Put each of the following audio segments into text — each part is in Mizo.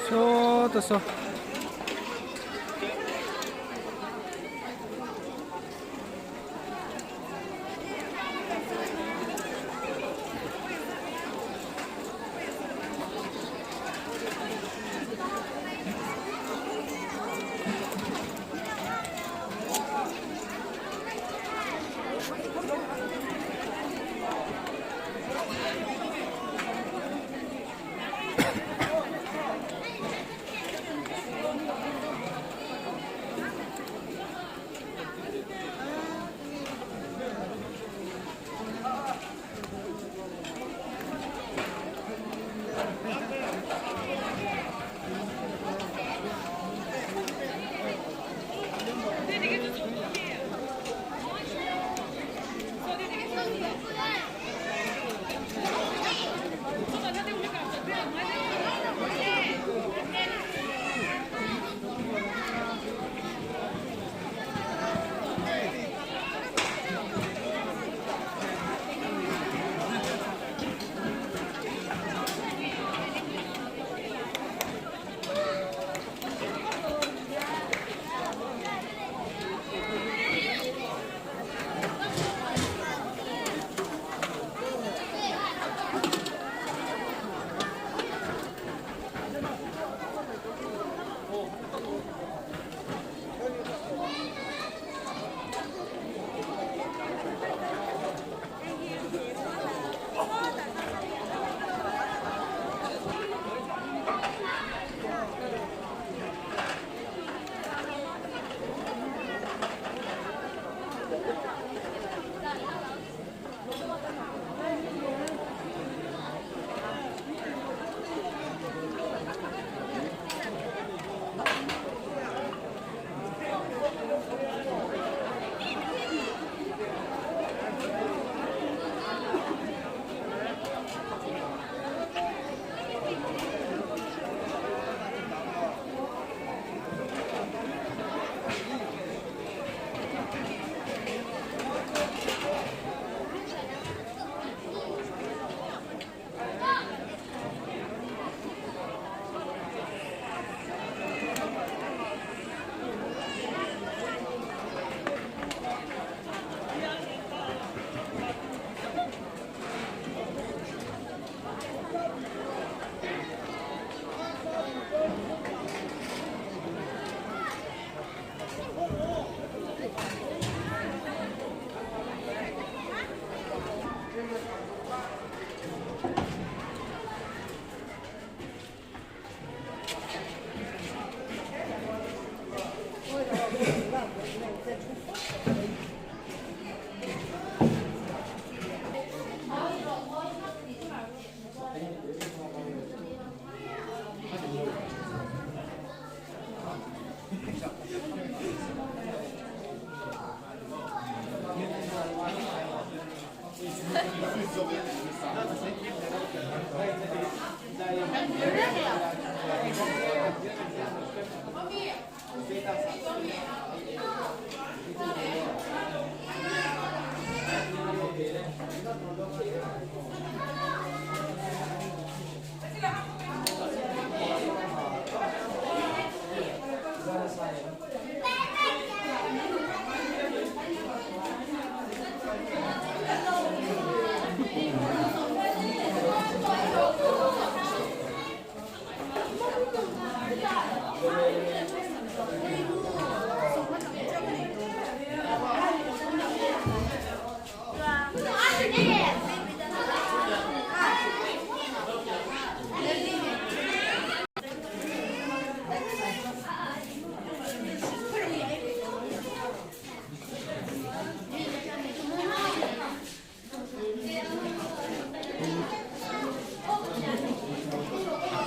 Sawta saw.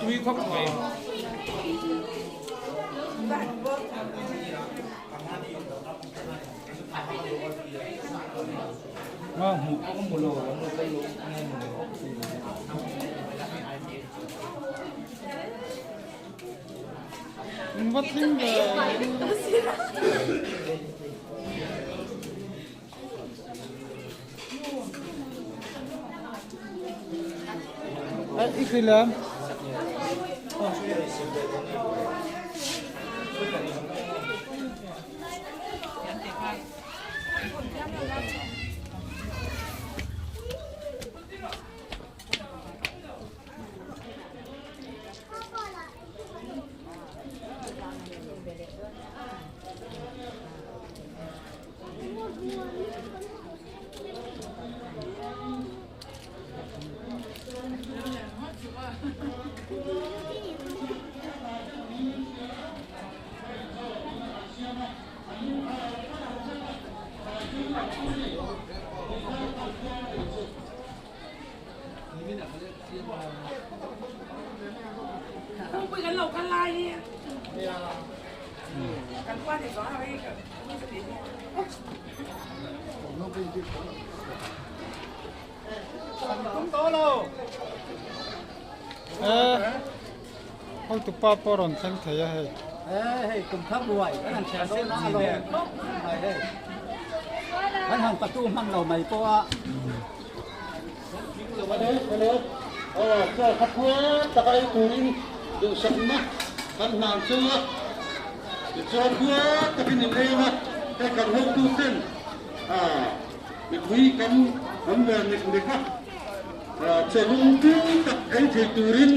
Tui khawp mai. Nga hmuh pawh ka hmu lo, an lo kal lo nge maw ni. Va thleng ve. I hrilh em? Hotupa pawh rawn thleng thei a hei. Hei kum thar ruai kan han chhiar dawn a alawm khawp mai hei. Kan han patu hman lo mai pawh a. Chaw kha phuar taka ei turin duhsakna kan hlan chu a, tichuan phuar takin in ei ang a, hei kan hotu ten mipui kan awm ve nek nek a, chaw lum tui tak ei thei turin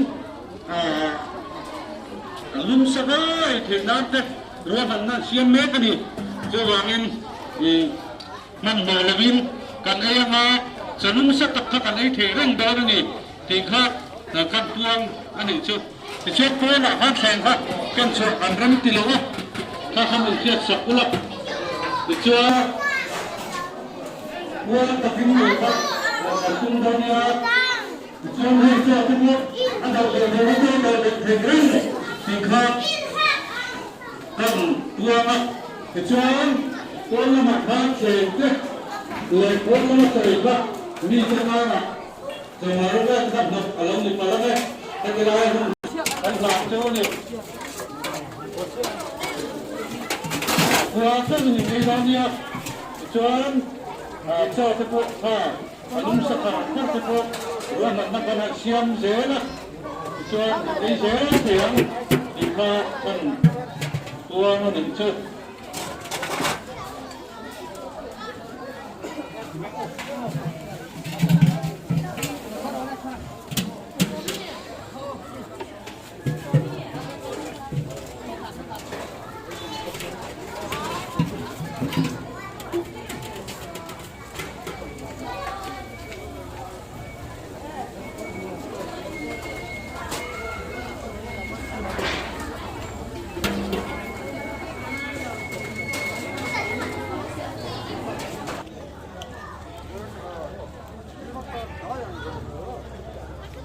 lum sava ei theih nan te ruahmanna an siam mek a ni. Chuvangin Hmanhmawh lovin kan ei anga chanung sa tak kha kan ei thei reng dawn a ni tih kha kan puang a nih chu. Tichuan pawnah khan thleng kha kan chhuah kan rem ti lo a, kha kha min hriat sak ula. Tichuan puang takin lui kha kan tum dawn nia. Tichuan hei chaw te pawh a doh leh lo a dawn doh leh thei reng tih kha kan puang a. Tichuan, pawn lamah khan thleng te leh pawn lama sawi kha mite tanah chawhmah rawng kha hnawk a lo ni palh ang e, heti lai hun kan hlah chu a ni. Khua chauh in ei dawn nia, tichuan chaw te pawh kha a lum sa thar thar te pawh ruahmanna kan han siam zel a. Tichuan ei zel thei ang tih kha kan tuang a nih chu.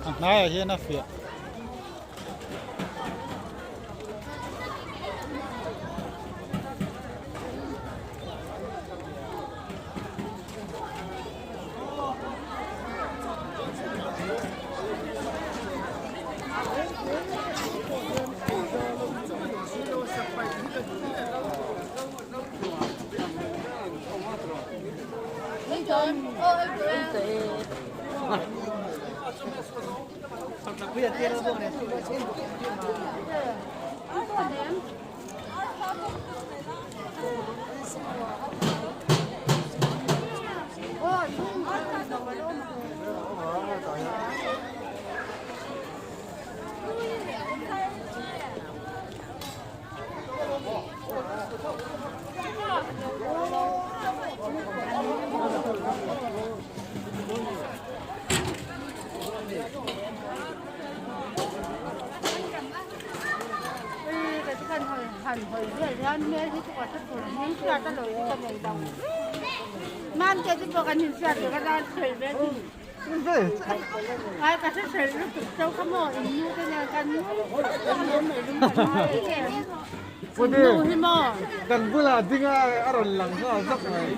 A hnaiah hian a fiah. Kan bulah ding a a rawn lang nghal zak mai.